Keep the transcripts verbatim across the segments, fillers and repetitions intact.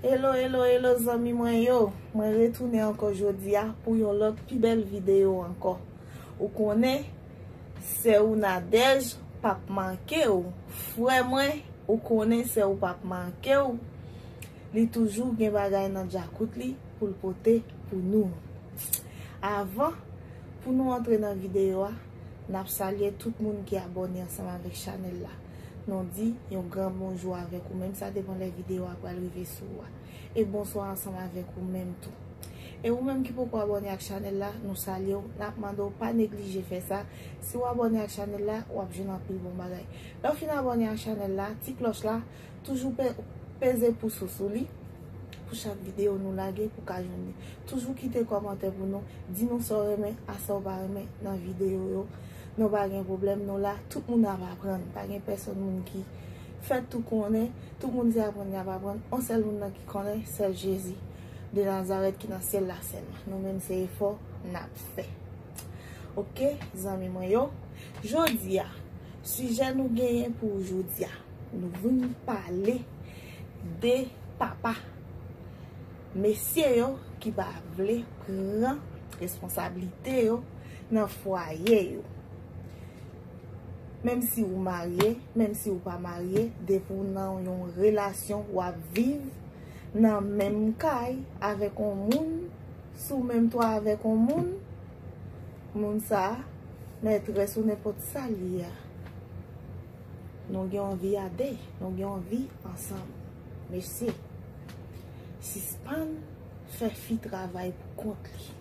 Hello, hello, hello, zanmi mwen yo. Mwen retounen ankò jodi a pou yon lòt pi bèl videyo ankò. Ou konnen, sè ou Nadège p ap manke w. Frè mwen, ou konnen sè ou p ap manke w. Li toujou gen bagay nan djakout li pou l pote pou nou. Avan pou nou antre nan videyo a, n ap salye tout moun ki abòne ansanm avèk chanèl la. Nou di yon gran bonjou avèk ou menm, sa depann lè videyo a pral rive sou ou a. E bonswa ansanm avèk ou menm tou. E ou menm ki poko abòne ak chanèl la, nou salye w, n ap mande w pa neglije fè sa. Si w abòne ak chanèl la, w ap jwenn anpil bon bagay. Lè w fin abòne ak chanèl la, ti klòch la, toujou pe- peze pous ou sou li pou chak videyo nou lage pou ka jwenn li. Toujou kite kòmantè pou nou, di nou sa w renmen ak sa w pa renmen nan videyo yo. Nou pa gen pwoblèm, nou la, tout moun ap aprann. Pa gen pèsòn moun ki fèt tou konnen, tout moun se aprann y ap aprann. On sèl moun nan ki konnen, sèl Jezi de Nazarèt ki nan syèl la sèlman. Nou menm se efò n ap fè. Oke, zanmi mwen yo, jodi a, sijè nou genyen pou jodi a, nou vin pale de papa. Mesye yo ki pa vle pran responsablite yo nan fwaye yo. Menm si ou marye, menm si ou pa marye, depi w nan yon relasyon w ap viv nan menm kay avèk yon moun, sou menm twa avèk yon moun, moun sa a, mètrès ou nenpòt sa l ye a, nou gen yon vi a de, nou gen yon vi ansanm. Mesye, sispann fè fi travay pou kont li.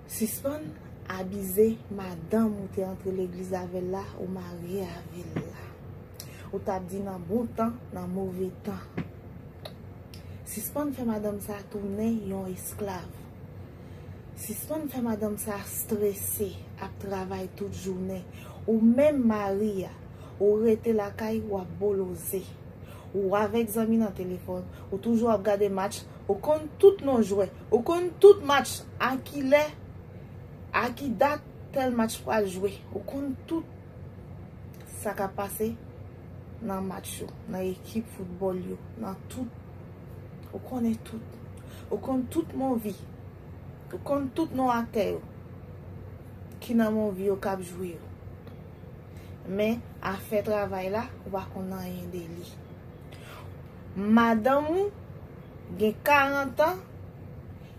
Sispann abize madanm ou te antre legliz avè l la, ou marye avè l la. Ou t ap di nan bon tan, nan move tan. Sispann fè madanm sa a tounen yon esklav. Sispann fè madanm sa a strese, ap travay tout jounen. Ou menm mari a, ou rete lakay, w ap boloze. Ou avèk zanmi nan telefòn, ou toujou ap gade match, ou konn tout non jwè, ou konn tout match, a ki lè, a ki dat tèl match pral jwe, ou konn tout sa k ap pase nan match yo, nan ekip foutbòl yo, nan tout. Ou konnen tout. Ou konn tout movie. Ou konn tout non aktè yo ki nan movie yo k ap jwe yo. Men afè travay la, ou pa konn anyen de li. Madanm ou gen karant an,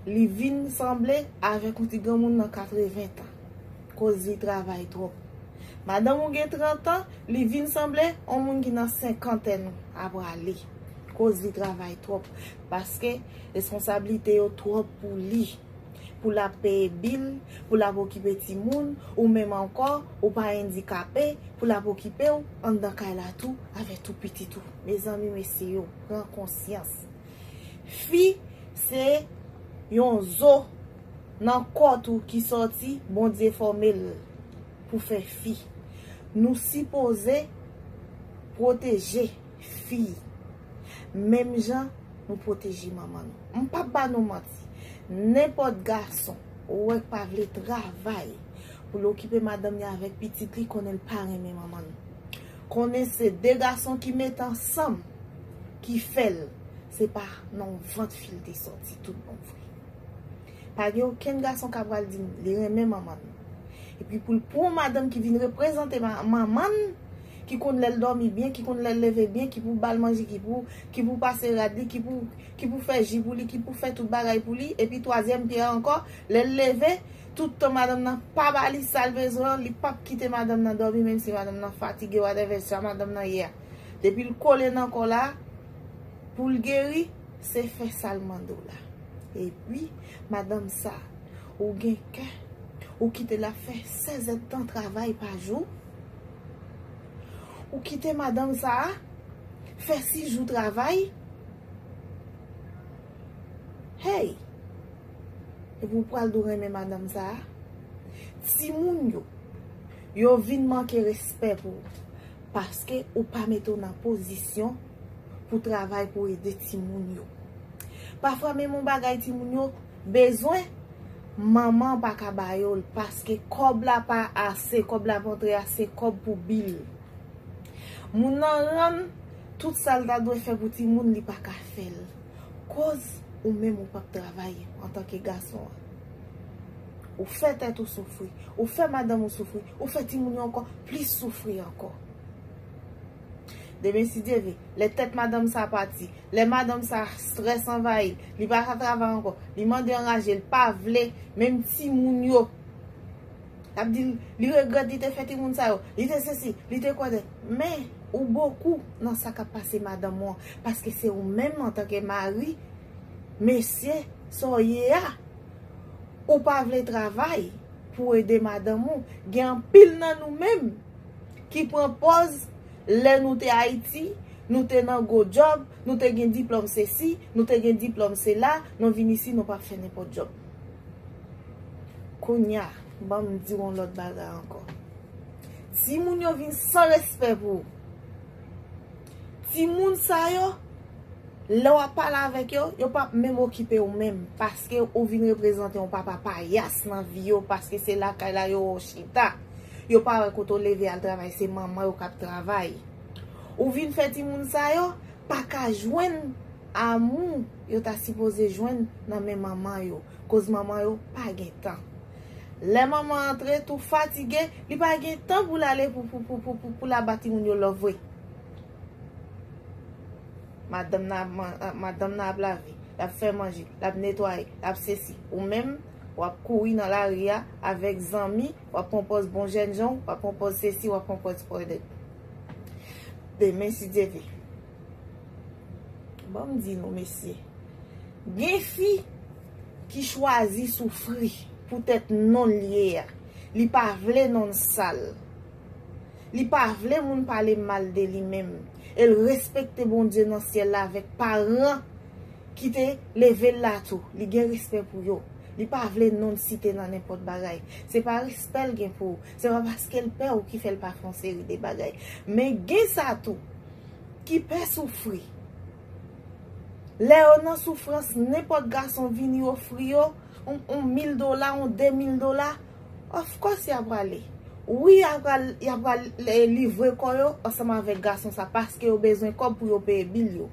li vin sanble avèk yon ti granmoun nan katreven tan. Koz li travay twòp. Madanm ou gen trant an, li vin sanble yon moun ki nan senkantèn a prale. Koz li travay twòp. Paske responsablite yo twòp pou li. Pou l ap peye bil, pou l ap okipe timoun, ou menm ankò, ou pa andikape, pou l ap okipe w anndan kay la tou, avèk tout pitit ou. Mezanmi, mesye yo, pran konsyans. Fi se yon zo nan kò tou ki sòti, Bondye fòme l pou fè fi. Nou sipoze pwoteje fi menm jan nou pwoteje manman nou. M p ap ba nou manti. Nenpòt gason ou wè k pa vle travay pou l okipe madanm li avèk pitit li, konnen l pa renmen manman l. Konnen se de gason ki mete ansanm ki fè l. Se pa nan yon vant fi l te sòti tout bon vre. Pa gen okenn gason k ap pral di m li renmen manman l. Epi pou l pran yon madanm ki vin reprezante ma- manman l, ki konn lè l dòmi byen, ki konn lè l leve byen, ki pou ba l manje, ki pou, ki pou pase rad li, ki pou, ki pou fè ji pou li, ki pou fè tout bagay pou li, epi twazyèm pye a ankò, lè l leve, tout tan madanm nan pa ba li sa l bezwen an, li p ap kite madanm nan dòmi, menm si madanm nan fatige, whatever, sa madanm nan ye a. Depi l kole nan kò la, pou l geri, se fè sa l mande w la. Epi, madanm sa, ou gen kè, ou kite l ap fè sèz èdtan travay pa jou, ou kite madanm sa a fè sis jou travay. Hey! Epi w pral di w renmen madanm sa a? Timoun yo, yo vin manke respè pou ou, paske ou pa mete w nan pozisyon pou travay pou ede timoun yo. Pafwa menm yon bagay timoun yo bezwen, manman pa ka ba yo l, paske kòb la pa ase, kòb la pa antre ase kòb pou bil. Moun nan rann Tout sa l ta dwe fè pou timoun, li pa ka fè l. Koz ou menm ou p ap travay antanke gason an. Ou fè tèt ou soufri, ou fè madanm ou soufri, ou fè timoun yo ankò plis soufri ankò. Demen, si Dye vle, lè tèt madanm sa pati, lè madanm sa strès anvayi l, li pa ka travay ankò, li mande anraje, li pa vle, menm timoun yo. L ap di l, li regrèt li te fè timoun sa yo, li te sesi, li te kwè de. Men, ou bokou nan sa k ap pase madanm ou an, paske se ou menm antanke mari, mesye, sa w ye a. Ou pa vle travay pou ede madanm ou. Gen anpil nan nou menm ki pran pòz lè nou te Ayiti, nou te nan gwo djòb, nou te gen diplòm sesi, nou te gen diplòm sela, nou vin isi, nou p ap fè nenpòt djòb. Kounye a, ban m di w yon lòt bagay ankò. Timoun yo vin san respè pou ou. Timoun sa yo, lè w ap pale avèk yo, yo p ap menm okipe w menm, paske ou vin reprezante yon papa payas nan vi yo, paske se lakay la yo wè w chita. Yo pa wè kote w leve al travay, se manman yo k ap travay. Ou vin fè timoun sa yo pa ka jwenn amou yo ta sipoze jwenn nan men manman yo, koz manman yo pa gen tan. Lè manman antre tou fatige, li pa gen tan pou l ale pou, pou, pou, pou, pou, pou l aba timoun yo love vre. Madanm nan ap man-, madanm nan ap lave, l ap fè manje, l ap netwaye, l ap sesi. Ou menm, w ap kouri nan lari a avèk zanmi, w ap pran pòz bon jènjan, w ap pran pòz sesi, w ap pran pòz pòdèt. Demen, si Dye vle. Ban m di nou, mesye. Gen fi ki chwazi soufri poutèt non l ye a. Li pa vle non l sal. Li pa vle moun pale mal de li menm. E l respekte Bondye nan syèl la avèk paran ki te leve l la tou. Li gen respè pou yo. Li pa vle non l site nan nenpòt bagay. Se pa respè l gen pou ou. Se pa paske l pè ou ki fè l pa fè yon seri de bagay. Men gen sa tou ki pè soufri. Lè yo nan soufrans, nenpòt gason vini ofri yo yon, yon mil dola, yon de mil dola, of course y a prale. Wi, y a pral, y a pral, eh, livre kò yo ansanm avèk gason sa, paske yo bezwen kòb pou yo peye bil yo.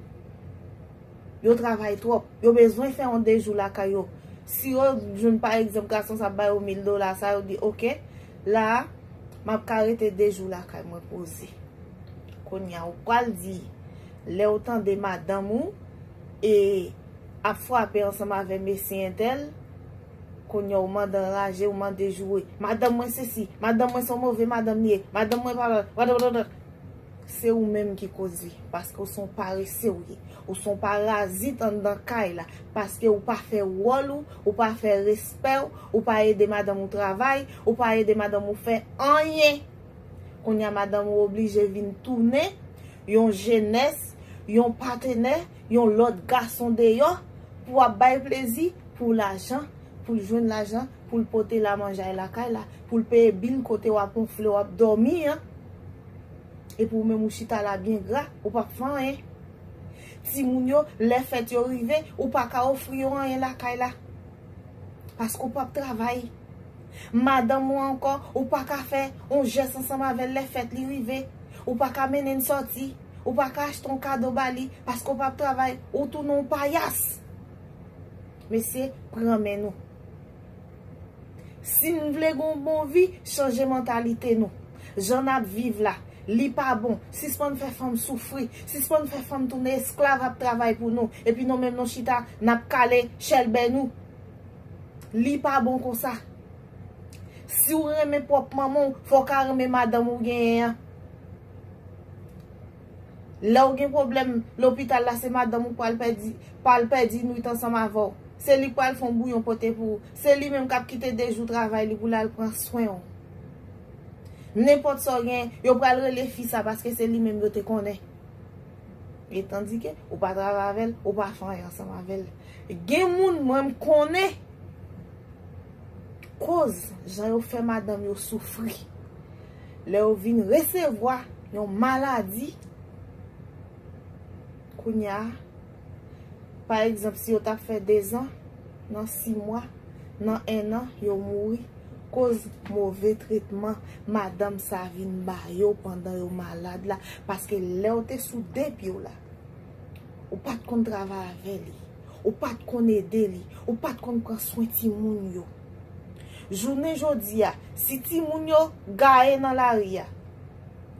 Yo travay twòp. Yo bezwen fè yon de jou lakay yo. Si yo jwenn, pa egzanp, gason sa ap ba yo mil dola sa, yo di, "Oke, la a, m ap ka rete de jou lakay mwen poze." Kounye a, ou pral di, lè w tande madanm ou e ap frape ansanm avè mesye entèl, kounye a, ou mande anraje, ou mande joure. "Madanm mwen sesi, madanm mwen se yon move madanm li ye, madanm mwen pa, pa, pa, pa, pa." Se ou menm ki koz li, paske ou se yon parese ou ye. Ou se yon parazit anndan kay la, paske ou pa fè wòl ou, ou pa fè respè w, ou pa ede madanm ou travay, ou pa ede madanm ou fè anyen. Kounye a, madanm ou oblije vin tounen yon jenès, yon patenè, yon lòt gason deyò pou w ap bay plezi pou lajan, pou l jwenn lajan, pou l pote la manjay lakay la, pou l peye bil kote w ap wonfle, w ap dòmi an. Epi ou menm ou chita la byen gra, ou p ap fè anyen. Timoun yo, lè fèt yo rive, ou pa ka ofri yo anyen lakay la. Paske ou p ap travay. Madanm ou ankò, ou pa ka fè yon jès ansanm avè l lè fèt li rive. Ou pa ka mennen l sòti. Ou pa ka achte yon kado ba li, paske ou p ap travay. Ou tounen yon payas. Mesye, pran men nou. Si n vle gen yon bon vi, chanje mantalite nou. Jan n ap viv la, li pa bon. Sispann fè fanm soufri. Sispann fè fanm tounen esklav ap travay pou nou. Epi nou menm nou chita, n ap kale chèlbè nou. Li pa bon konsa. Si w renmen pwòp manman w, fò w ka renmen madanm ou genyen an. Lè w gen pwoblèm lopital la, se madanm ou pral pèdi, pral pèdi nwit ansanm avè w. Se li k pral fè yon bouyon pote pou ou. Se li menm k ap kite de jou travay li pou l al pran swen w. Nenpòt sa w gen, yo pral rele fi sa paske se li menm yo te konnen. E tandike ou pa travay avè l, ou pa fè anyen ansanm avè l. Gen moun mwen m konnen koz jan yo fè madanm yo soufri. Lè yo vin resevwa yon maladi, kounye a, pa egzanp, si yo t ap fè dezan, nan sis mwa, nan en an, yo mouri. Koz move tretman madanm sa vin ba yo pandan yo malad la, paske lè w te sou de pye w la, ou pa t konn travay avè li, ou pa t konn ede li, ou pa t konn pran swen timoun yo. Jounen jodi a, si timoun yo gaye nan lari a,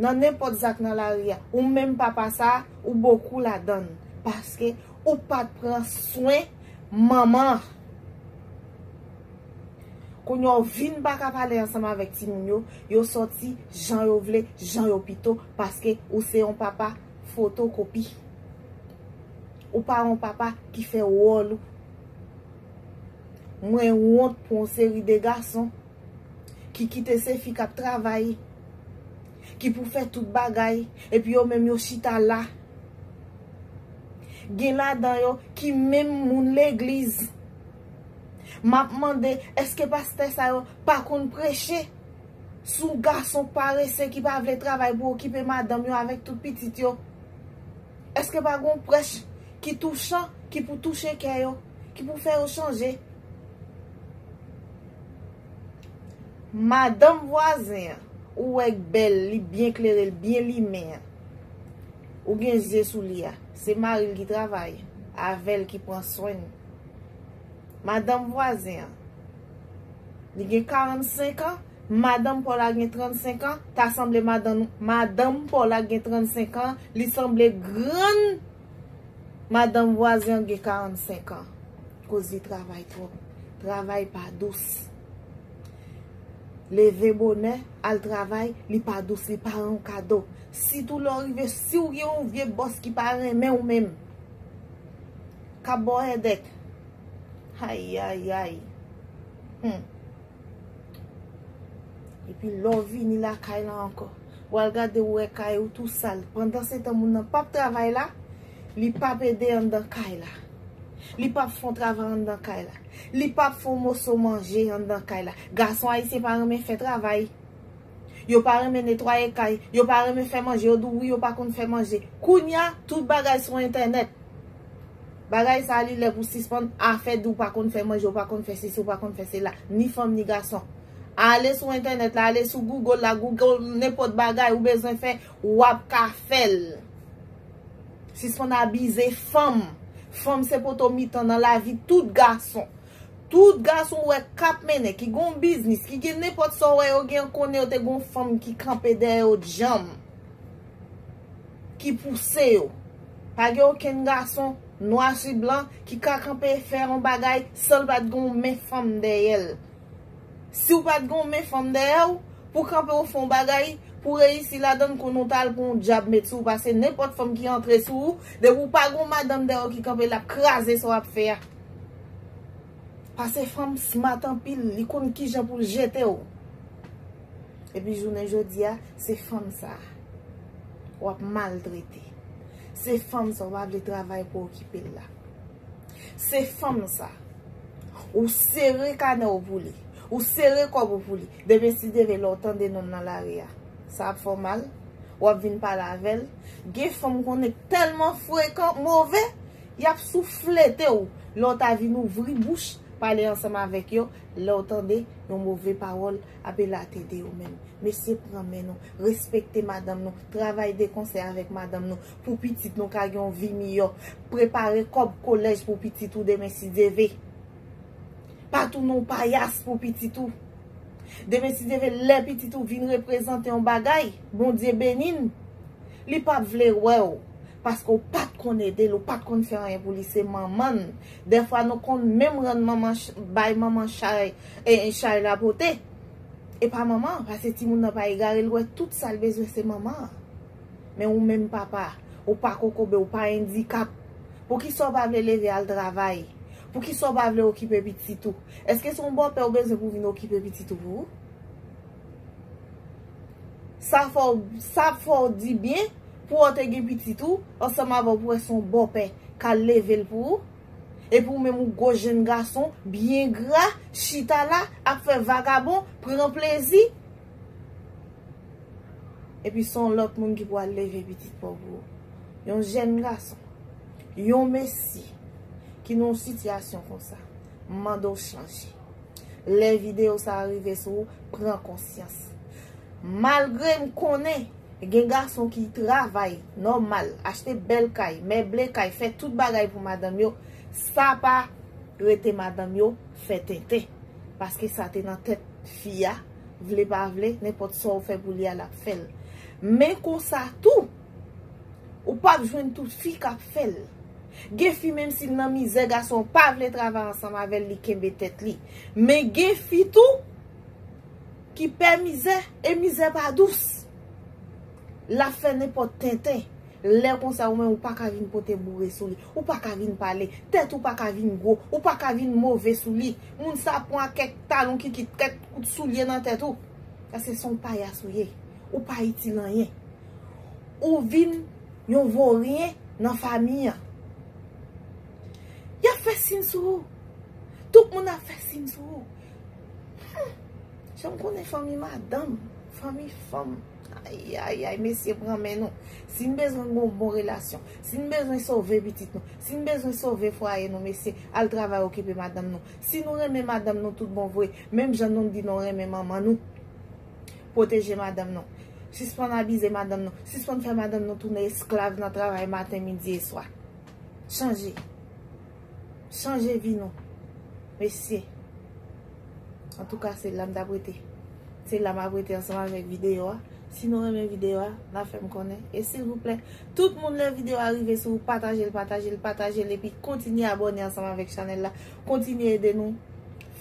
nan nenpòt zak nan lari a, ou menm papa sa, ou bokou ladann, paske ou pa t pran swen manman. Kounye a w vin pa ka pale ansanm avèk timoun yo, yo sòti jan yo vle, jan yo pito, paske ou se yon papa fotokopi. Ou pa yon papa ki fè wòl ou. Mwen wont pou yon seri de gason ki kite se fi k ap travay, ki pou fè tout bagay, epi yo menm yo chita la. Gen ladan yo ki menm moun legliz. M ap mande, èske pastè sa yo pa konn preche sou gason parese ki pa vle travay pou okipe madanm yo avèk tout pitit yo? Èske pa gon prèch ki touchan, ki pou touche kè yo, ki pou fè yo chanje? Madanm vwazen an, ou wè k bèl, li byen klere, l byen limen an. Ou gen zye sou li a. Se mari l ki travay avè l, ki pran swen l. Madanm vwazen an, li gen karannsenk an, madanm pa w la gen trannsenk an, ta sanble madanm, madanm pa w la gen trannsenk an, li sanble grann. Madanm vwazen an gen karannsenk an. Koz li travay twòp. Travay pa dous. Leve bonè, al travay, li pa dous, li pa yon kado. Sitou lè w rive, si w gen yon vye bòs ki pa renmen w menm, k ap ba w èdèk. Ay, ay, ay. Hmm. Epi lè w vini lakay la ankò, w al gade, w wè kay ou tou sal. Pandansetan, moun nan p ap travay la, li p ap ede anndan kay la. Li p ap fè yon travay anndan kay la. Li p ap fè yon moso manje anndan kay la. Gason ayisyen pa renmen fè travay. Yo pa renmen netwaye kay. Yo pa renmen fè manje. Yo di w wi, yo pa konn fè manje. Kounye a, tout bagay sou entènèt. Bagay sa a, li lè pou sispann. Afè di w pa konn fè manje, w pa konn fè sesi, w pa konn fè sela. Ni fanm, ni gason. Ale sou entènèt la, ale sou Google la, Google nenpòt bagay ou bezwen fè, w ap ka fè l. Sispann abize fanm. Fanm se poto mitan nan lavi tout gason. Tout gason w wè k ap mennen, ki gon biznis, ki gen nenpòt sa w wè yo gen, konnen yo te gon fanm ki kanpe dèyè yo djanm, ki pouse yo. Pa gen okenn gason, nwa si blan, ki ka kanpe fè yon bagay san l pa t gon men fanm dèyè l. Si w pa t gon men fanm dèyè w, pou kanpe w fè yon bagay, pou reyisi ladann, konnen w t al pran yon dyab met sou w, paske nenpòt fanm ki antre sou ou, depi w pa gon madanm dèyè w ki kanpe, l ap kraze sa w ap fè a. Paske fanm smart anpil, li konn kijan pou l jete w. Epi jounen jodi a, se fanm sa a w ap maltrete. Se fanm sa a w pa vle travay pou okipe l la. Se fanm sa a. Ou sere kanè w pou li. Ou sere kòb ou pou li. Demen si Dye vle, lè w tande non l nan lari a, sa ap fè w mal. W ap vin pale avè l. Gen fanm konnen k tèlman frekan, move, y ap souflete w. Lè w ta vin ouvri bouch, pale ansanm avèk yo, lè w tande yon move pawòl, apela te de yo menm. Mesye, pran men nou, respekte madanm nou, travay de konsè avèk madanm nou, pou pitit nou ka gen yon vi miyò. Prepare kòb kolèj pou pitit ou demen si Dye ve. Pa tounen w payas pou pitit ou. Demen si Dye ve, lè pitit ou vin reprezante yon bagay, Bondye beni n, li p ap vle wè w. Paske w pa t konn ede l, ou pa t konn fè anyen pou li, se manman n. Dèfwa nou konn menm rann manman ch-, bay manman chay, e, chay la pote. E pa manman an, paske timoun nan pa egare, l wè tout sa l bezwen se manman an. Men ou menm papa, ou pa kokobe, ou pa endikap. Poukisa w pa vle leve al travay? Poukisa w pa vle okipe pitit ou? Èske se yon bòpè ou bezwen pou vin okipe pitit ou pou ou? Sa fè w, sa fè w di byen pou w te gen pitit ou, ansanm avè w pou wè se yon bòpè k al leve l pou ou. Epi ou menm ou gwo jenn gason, byen gra, chita la, ap fè vagabon, pran plezi. Epi se yon lòt moun ki pral leve pitit pa w pou ou. Yon jèn gason, yon mesye ki nan yon sitiyasyon konsa, m mande w chanje. Lè videyo sa a rive sou ou, pran konsyans. Malgre m konnen gen gason ki travay nòmal, achte bèl kay, meble kay, fè tout bagay pou madanm yo, sa pa rete madanm yo fè tenten. Paske sa te nan tèt fi a, vle pa vle, nenpòt sa w fè pou li a, l ap fè l. Men konsa tou, ou p ap jwenn tout fi k ap fè l. Gen fi, menm si l nan mizè, gason pa vle travay ansanm avè l, li kenbe tèt li. Men gen fi tou ki pè mizè, e mizè pa dous. L ap fè nenpòt tenten. Lè konsa, ou menm, ou pa ka vin pote boure sou li. Ou pa ka vin pale. Tèt ou pa ka vin gwo. Ou pa ka vin move sou li. Moun sa pran kèk talon kikit, kèk kout soulye nan tèt ou. Paske se yon payas ou ye. Ou pa itil anyen. Ou vin yon voryen nan fanmi an. Y ap fè siy sou ou. Tout moun ap fè siy sou ou. Hmm. Jan m konnen fanmi madanm, fanmi fanm. Ay, ay, ay, mesye, pran men nou. Si n bezwen gon bon relasyon, si n bezwen sove pitit nou, si n bezwen sove fwaye nou, mesye, al travay, okipe madanm nou. Si nou renmen madanm nou tout bon vre, menm jan nou di nou renmen manman nou, pwoteje madanm nou. Sispann abize madanm nou. Sispann fè madanm nou tounen esklav nan travay maten, midi e swa. Chanje. Chanje vi nou. Mesye. Antouka, se la m t ap rete. Se la m ap rete ansanm avèk videyo a. Si nou renmen videyo a, n a fè m konnen. E silvouplè, tout moun, lè videyo a rive sou ou, pataje l, pataje l, pataje l, epi kontinye abòne ansanm avèk chanèl la. Kontinye ede nou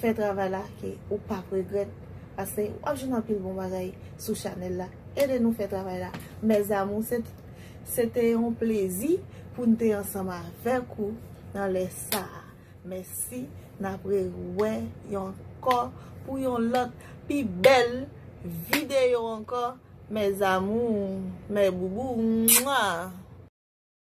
fè travay la, ke ou p ap regrèt. Paske w ap jwenn anpil bon bagay sou chanèl la. Ede nou fè travay la. Mes amours, se, se te yon plezi pou n te ansanm avèk ou nan lè sa a. Mèsi, n ap rewè ankò pou yon lòt pi bèl videyo ankò. Mes amours, mes boubous, mwa.